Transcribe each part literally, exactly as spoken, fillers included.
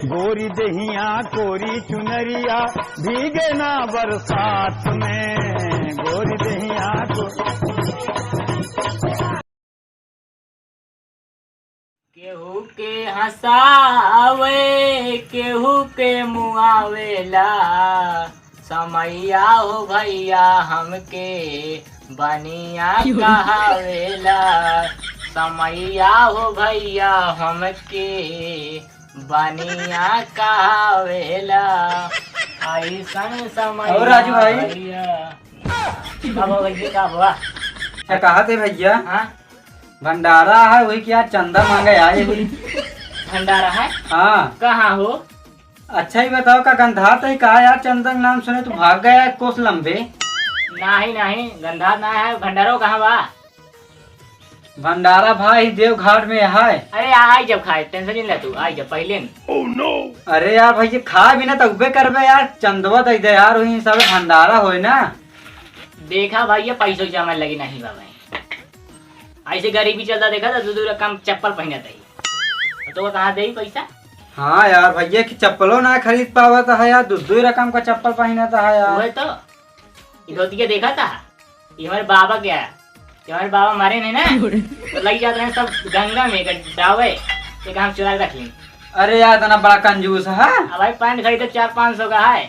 गोरी देहिया कोरी चुनरिया भीगे ना बरसात में, गोरी देहिया को। केहू के हँसावे, केहू के मुआवेला, समैया हो भैया हमके बनिया कहावेला, समैया हो भैया हमके बनिया कहावेला। ऐसन समय और राजू भाई? भैया। अब हो गई, का हुआ? क्या कहा थे भैया? हाँ? भंडारा है, वही क्या चंदा मांगे आए ही। भंडारा है? हाँ। कहाँ हो? अच्छा ही बताओ, का गंधात ही कहा यार, चंदा के नाम सुने तो भाग गया है कोस लंबे। नहीं, नहीं, गंधात ना है। भंडारो कहाँ बा? भंडारा भाई देवघाट में है। अरे आई जब खाए, टेंशन नहीं ले तू, आई जब पहले न। अरे यार भैया, खा भी ना तबे करबे यार, चंदवा दे दे यार, वही सब भंडारा होए ना। देखा भाई, ये पैसों की जमा लगी नहीं बा भाई। ऐसे गरीबी चलता देखा था, दो दो रकम चप्पल पहनत है। तो वो कहाँ दे पैसा? हाँ यार भैया, कि चप्पलो ना खरीद पावत है यार, दो दो रकम का चप्पल पहनत है यार। वही तो, ये धोतिया देखा था, ये हमारे बाबा क्या है, ये हमारे बाबा मारे नहीं ना, तो लग जाते हैं सब गंगा में एक डावे, एक हम चुरा के रख लें। अरे यार, इतना बड़ा कंजूस है। अब भाई पैंट खरीदे चार पाँच सौ का है,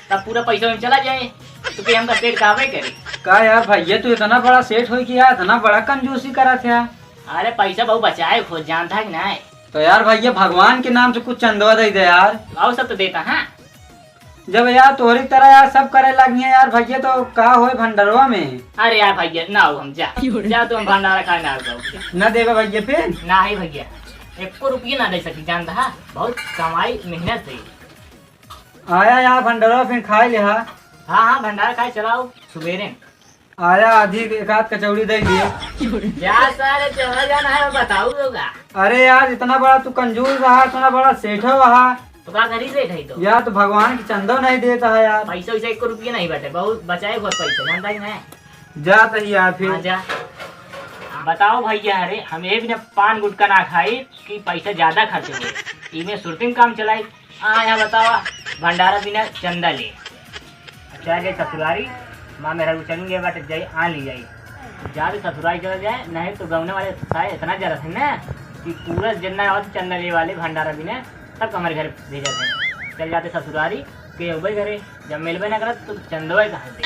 तब पूरा पैसा में चला जाए, तो फिर हमका पेट काबे करे। का यार भैया, तू इतना बड़ा सेठ होई कि यार इतना बड़ा कंजूसी करत है? अरे पैसा बहुत बचाए खोज जानता है कि नहीं? तो यार भैया, भगवान के नाम से कुछ चंदवा दे दे यार। और सब तो देता है। जब यार तोहरी तरह यार सब करे लगी है यार भैया, तो का होए भंडरवा में? अरे यार भैया, ना हो हम जा। जा तो हम भंडारा खाए ना हो। ना देबे भैया फिर? ना है भैया, एको रुपये ना दे सकी, जानता है, बहुत कमाई मेहनत से। आया यार भंडरवा फिर खाए ले हा। हाँ, हाँ, भंडारा खाए चलाओ सुबेरे। आया आधी एक आध कचौड़ी दे दिए। जा सारे, चला जाना है, बताऊ होगा। अरे यार, इतना बड़ा तू कंजूस रहा, इतना बड़ा सेठो रहा। तो का करी सेठ है तो? यार, तो भगवान की चंदो नहीं देता है यार। पैसा वैसा एक रुपया नहीं बटे, बहुत बचाए बहुत पैसा, जानता ही नहीं। जा तो यार फिर। हाँ, जा। बताओ भैया, अरे हम ये भी ना पान गुटखा ना खाई कि पैसा ज्यादा खर्च हो। इमे सुरतिन काम चलाई। हाँ, यहाँ बतावा, भंडारा बिना चंदा ले। अच्छा, जाए ससुरारी, माँ मेहरारू चली गए बाटे, जाई, आ ली जाई। जा भी ससुरारी चला जाए, नहीं तो गौने वाले सारे इतना जरत है ना कि पूरा जितना आवत चंदा ले वाले भंडारा बिना, सब हमारे घर भेजा थे। चल जाते ससुरारी, के उबे घरे, जब मिलबे ना करत, तो चंदवा कहाँ दे?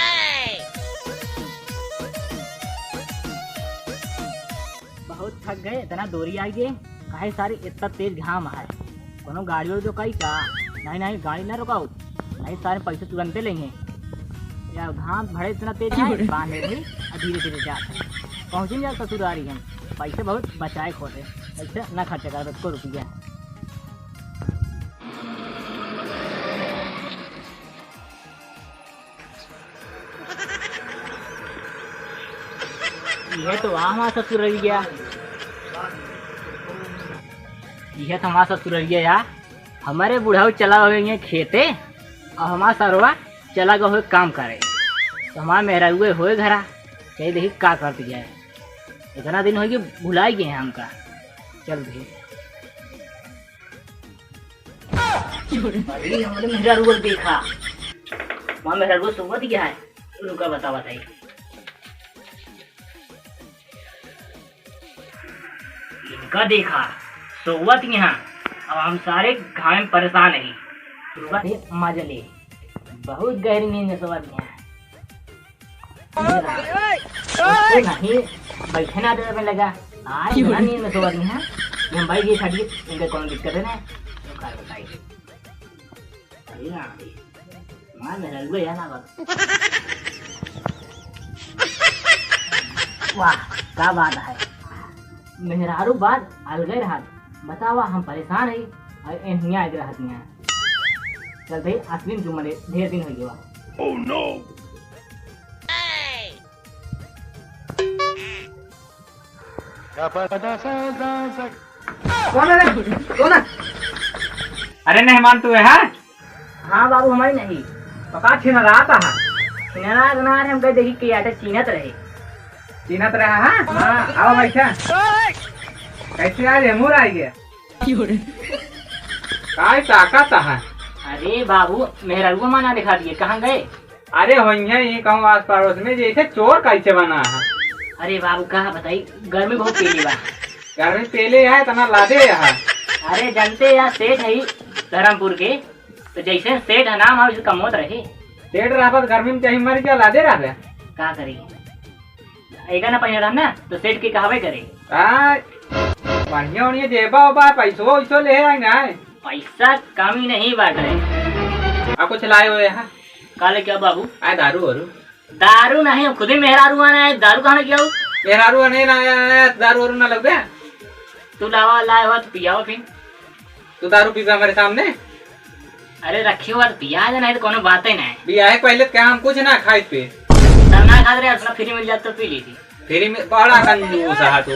बहुत थक गए, इतना दूरी आई गए, काहे सारे इतना तेज घाम है, कोनो गाड़ी वाड़ी तो कई का? नहीं, नहीं, गाड़ी ना रुकाओ, नहीं सारे पैसे तुरंते लेंगे। यार घाम भरे इतना तेज है, बांधे रही, और धीरे धीरे जाते हैं। पहुँचेंगे यार ससुरारी हम, पैसे बहुत बचाए खोटे, पैसे ना खर्च कर, को रुपया। यह तो हमारा ससुररिया, यह तो हमारा ससुररिया यार। हमारे बुढ़ाऊ चला गए खेते और हमारा सरवा चला गए हुए काम करे, तो हमारा मेहरारुए हुए घरा। कही देखी का करती है, इतना दिन हो गए भुलाई गए हैं हमका। चल भी। अरे, हमरे मेहरारू को देखा। वहाँ मेहरारू सोवत गया है। रुका, बतावा ताई। इनका देखा, सोवत यहाँ। अब हम सारे घाम में परेशान हैं। रुका, ये मजा ले। बहुत गहरी नींद में सोवत यहाँ। नहीं, बैठे ना देवे में लगा। आज ना नींद में सोवत नहीं है। हम भाई ये खाली इनका कौन दिक्कत है ना? तो का बताई? अरे ना भाई। मार में रलुए है ना बस। वाह, का बात है। मेहरारू बात अलगे रहत। बतावा, हम परेशान है और एन हियाँ आके रहत नहीं है। चल भाई, आइसक्रीम चुम्मा ले, ढेर दिन हो गया। Oh no! कौन है रे? कौन है? अरे मेहमान तू है, हाँ? हाँ बाबू, हमारी नहीं। तो का छिनरात है? छिनरात ना रहे, हम कह देखी के आटे चीनत रहे। चीनत रहा, हाँ? हाँ। आओ बैठा। कैसे आज हमूर आई गया? काय ताकत है? अरे बाबू, मेहररुआ माना दिखा दिए, कहाँ गए? अरे होइहैं, यहीं कहूँ आस पड़ोस में, जैसे चोर कैसे बना है। अरे बाबू, कहाँ बताई, गर्मी बहुत पेली बा। गर्मी पेले है, इतना लादे है। अरे जनते या सेठ है धर्मपुर के, तो जैसे सेठ है नाम, वैसे कमोत रहे। सेठ रहबत गर्मी में चाहे मर गया, लादे रहबे। का करी? एका ना पहिने रहन ना, तो सेठ के कहबे करे। आ, बढ़िया बढ़िया जेबा ओबा, पैसो वैसो ले आए ना। पैसा कमी नहीं बाटे। आ, कुछ लाए हुए हैं? का लेके आओ बाबू? आ, दारू वारू। दारू नहीं, हम खुद ही मेहरारू आने आए, दारू कहाँ लेके आओ? मेहरारू आने ना आया, आया, दारू वारू ना लगबे। तू लावा, लाए हुआ तो पियाओ फिर। तू दारू पीबे हमारे सामने? अरे रखे हुआ तो पिया दे, नहीं तो कोनो बात ही नहीं। बियाहे के पहले तो क्या हम कुछ ना खाए पे? तब ना खात रहे, अपना फ्री मिल जात तो पी ली थी। फ्री में बड़ा कंजूस है तू।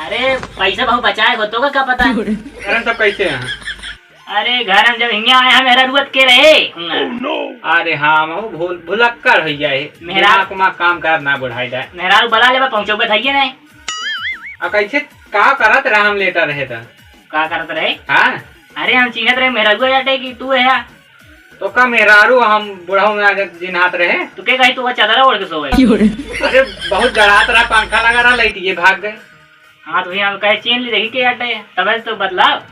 अरे पैसा बहुत बचाए हो तो का, का पता? अरे सब कैसे हैं? अरे घर हम जब हियाँ आए हैं, मेहरारू के रहे। अरे हाँ, हम भूल, भुलक्कड़ हो गया है। मेहरा- दिमाग उमाग काम कर ना बढ़ाई जाए। मेहरारू बला लेबा, पहुँचौबे थइये नहीं। आ कैसे का करत रहा हम लेटर रहे त? का करत रहे? हाँ। अरे हम चिन्हत रहे मेहरारू जाटे कि तू है। तो का मेहरारू हम बुढ़ऊ में आके जिन्हात रहे? तो के कही तू वो चादरा ओढ़ के सो गए? अरे बहुत जड़ात रहा, पंखा लगा रहा, लाइट ये भाग गए। हाँ तो भैया हम कहे चीन ले देखी के जाटे, तब तो बदलाव।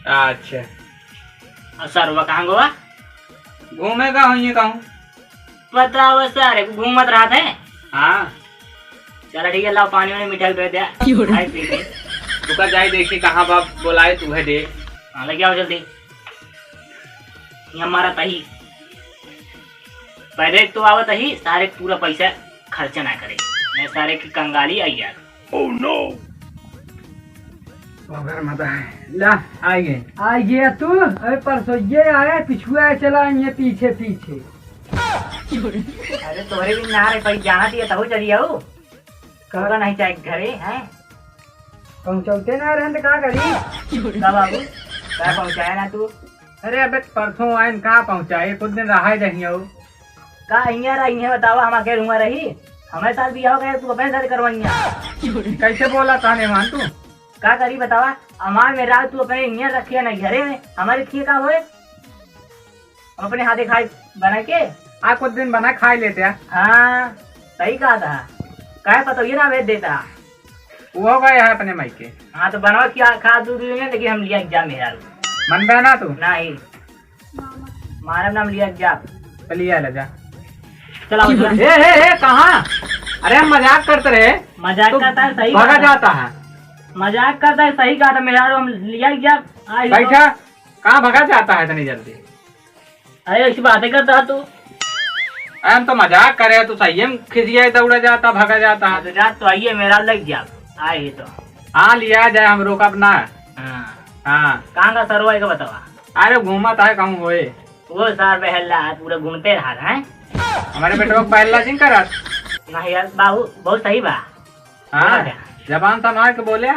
अच्छा। और सरवा कहाँ गोवा? घूमे का होइए कहूँ। बताओ सारे, घूमत रहत है। हाँ। चला ठीक है, लाओ पानी वानी मिठाई दे दे। क्यों रे? खाए पी के। तू का जाए देखी कहाँ बा, बोलाए तू है देख। हाँ, लेके आओ जल्दी। ये हमारा तही। पहले तो आवत ही, सारे पूरा पैसा खर्चा ना करे। मैं सारे की कंगाली आई यार। Oh no! मगर मत है। ला, आ गए। आ गया तू? अरे परसों ये आया, पिछुआ चला, ये पीछे पीछे। अरे तोहरे भी ना रे, भाई जाना दिया तहु चली आऊ। का? तोहरा नहीं चाहे घरे, हैं? पहुँचौते ना रहन त का करी? का बाबू? का पहुँचाया ना तू? अरे अबे परसों आयन, का पहुँचाए? कुछ दिन रहा ही रही हो। का हियाँ रही है बतावा, हम अकेले हुआ रही? हमें साथ बियाह करे, तू अपने साथ करवाइया। कैसे बोला ताने मान तू? का करी बतावा, हमार में रात तू अपने हियाँ रखिया नहीं घरे में, हमारे खिए का होए? हम अपने हाथे खाए बना के। आ कुछ दिन बना खाए लेते हैं। हाँ, सही कहा था। काहे पतोहिए ना भेज देता? वो गए है अपने मायके। हाँ, तो बनवा क्या खा दू दिन, लेकिन हम लिया जा मेहरारू। मन बहना तू? नहीं। मानव नाम लिया जा। तो लिया ले जा। चला, उठा। ए, ए, ए, कहाँ? अरे हम मजाक करते रहे। मजाक तू करता है, सही भगा बात है। जाता है। मजाक करता है, सही कहा था मेहरारू, हम लिया जा। आ, ये बैठा। तो कहाँ भगा जाता है इतनी जल्दी? अरे, ऐसी बातें करता है तू। अरे, हम तो मजाक करे, तू सही में खिसिया दौड़ा जाता, भगा जाता है। तो जात तो आइए, मेरा लग जा, आए ही तो। हाँ, लिया जाए, हम रोकब ना। हाँ। हाँ। कहाँ का सरवा है, बतावा? अरे, घूमत है, कहूँ होए। वो सार बहला, पूरा घूमते रहा है। हमारे बेटवा को पहला जिन करत। नहीं यार, बाबू, बहुत सही बा। हाँ, बोला क्या? जबान संभाल के बोले।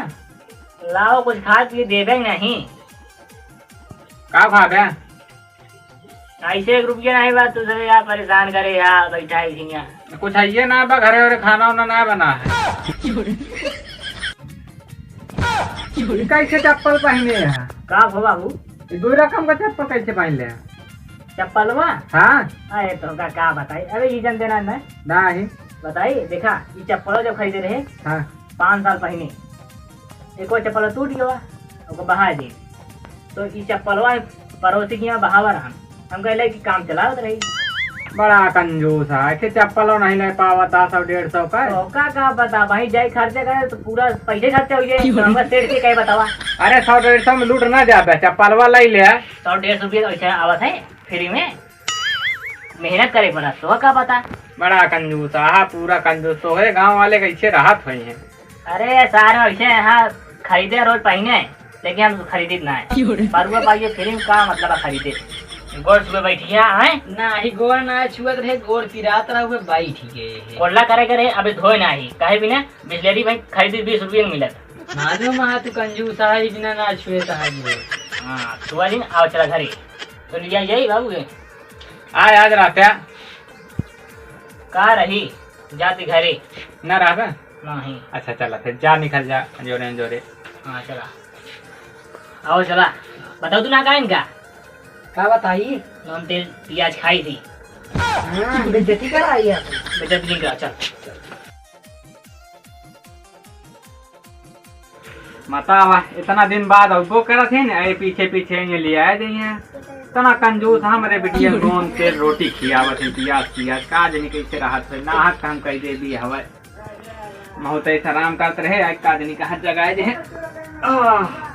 लाओ, कुछ खा पी देबे नहीं। का खाबे? ऐसे एक रुपया नहीं बा, तू सरे यार परेशान करे यार, बैठा है हियाँ। कुछ है ये ना बा, घरे वरे खाना वाना ना बना है। ये कैसे चप्पल पहने है? का हो बाबू? ये दो रकम का चप्पल कैसे पहन ले? चप्पलवा? हाँ। अरे तो का, का बताई? अरे ई जन देना नहीं। नहीं। बताई, देखा, ई चप्पलवा जब खरीदे रहे, हाँ। पाँच साल पहले, एको चप्पल टूट गवा, ओको बहा दे। तो ई चप्पलवा पड़ोसी के यहाँ बहावा रहन। हम कहले कि काम चलावत रही। बड़ा कंजूस है, आखिर चप्पलो नहीं ले पावत आ सौ डेढ़ सौ का। तो का, का बता भाई, जाई खर्चा करे तो पूरा पैसे खर्चा हो जाए, तो हमरा सेठ के कहे बतावा। अरे सौ डेढ़ सौ में लूट ना जाबे, चप्पलवा ले ले। सौ डेढ़ सौ रुपया वैसे आवत है फ्री में, मेहनत करे पड़ा, तो का पता। बड़ा कंजूस, आहा, पूरा कंजूस। तोहरे गाँव वाले कैसे रहत होई हैं? अरे, शहर में वैसे यहाँ खरीदे रोज पहने, लेकिन हम खरीदित ना है। क्यों रे? परुआ पाइए फिल्म का मतलब है खरीदे? गोड़ छुए बैठिया है? ना ही गोड़ ना छुअत रहे, गोड़ पिरात रहा हुए बैठ गए हैं। कोल्ला करे करे अभी धोए ना ही, काहे बिना बिस्लेरी भाई खरीदी बीस रुपये में मिलत। मालूम है तू कंजूस है, बिना ना छुए तो है ये। हाँ, छुआ दिन आओ चला घरे। तो लिया जाई बाबू के। आय, आज रहते। का रही? जाती घरे। ना रहबे? नहीं। अच्छा, चला फिर, जा, निकल जा, जोरे जोरे। हाँ, चला। आओ, चला। बताओ तू ना गायन का? का बताई? हम तेल पियाज खाई थी। हाँ, बेइज्जती कराई है। बेइज्जती नहीं करा, चल। बतावा, इतना दिन बाद अउबो करत है ना, ए पीछे पीछे ये ले आए दे हैं। इतना कंजूस हमरे बिटिया नून तेल रोटी खियावत है, पियाज पियाज, का जनी कैसे रहत है, नाहक हम कह दे दी हवे। बहुत ऐसा आराम करत रहे, आज का जनी का हाथ जगाए दे हैं। आह।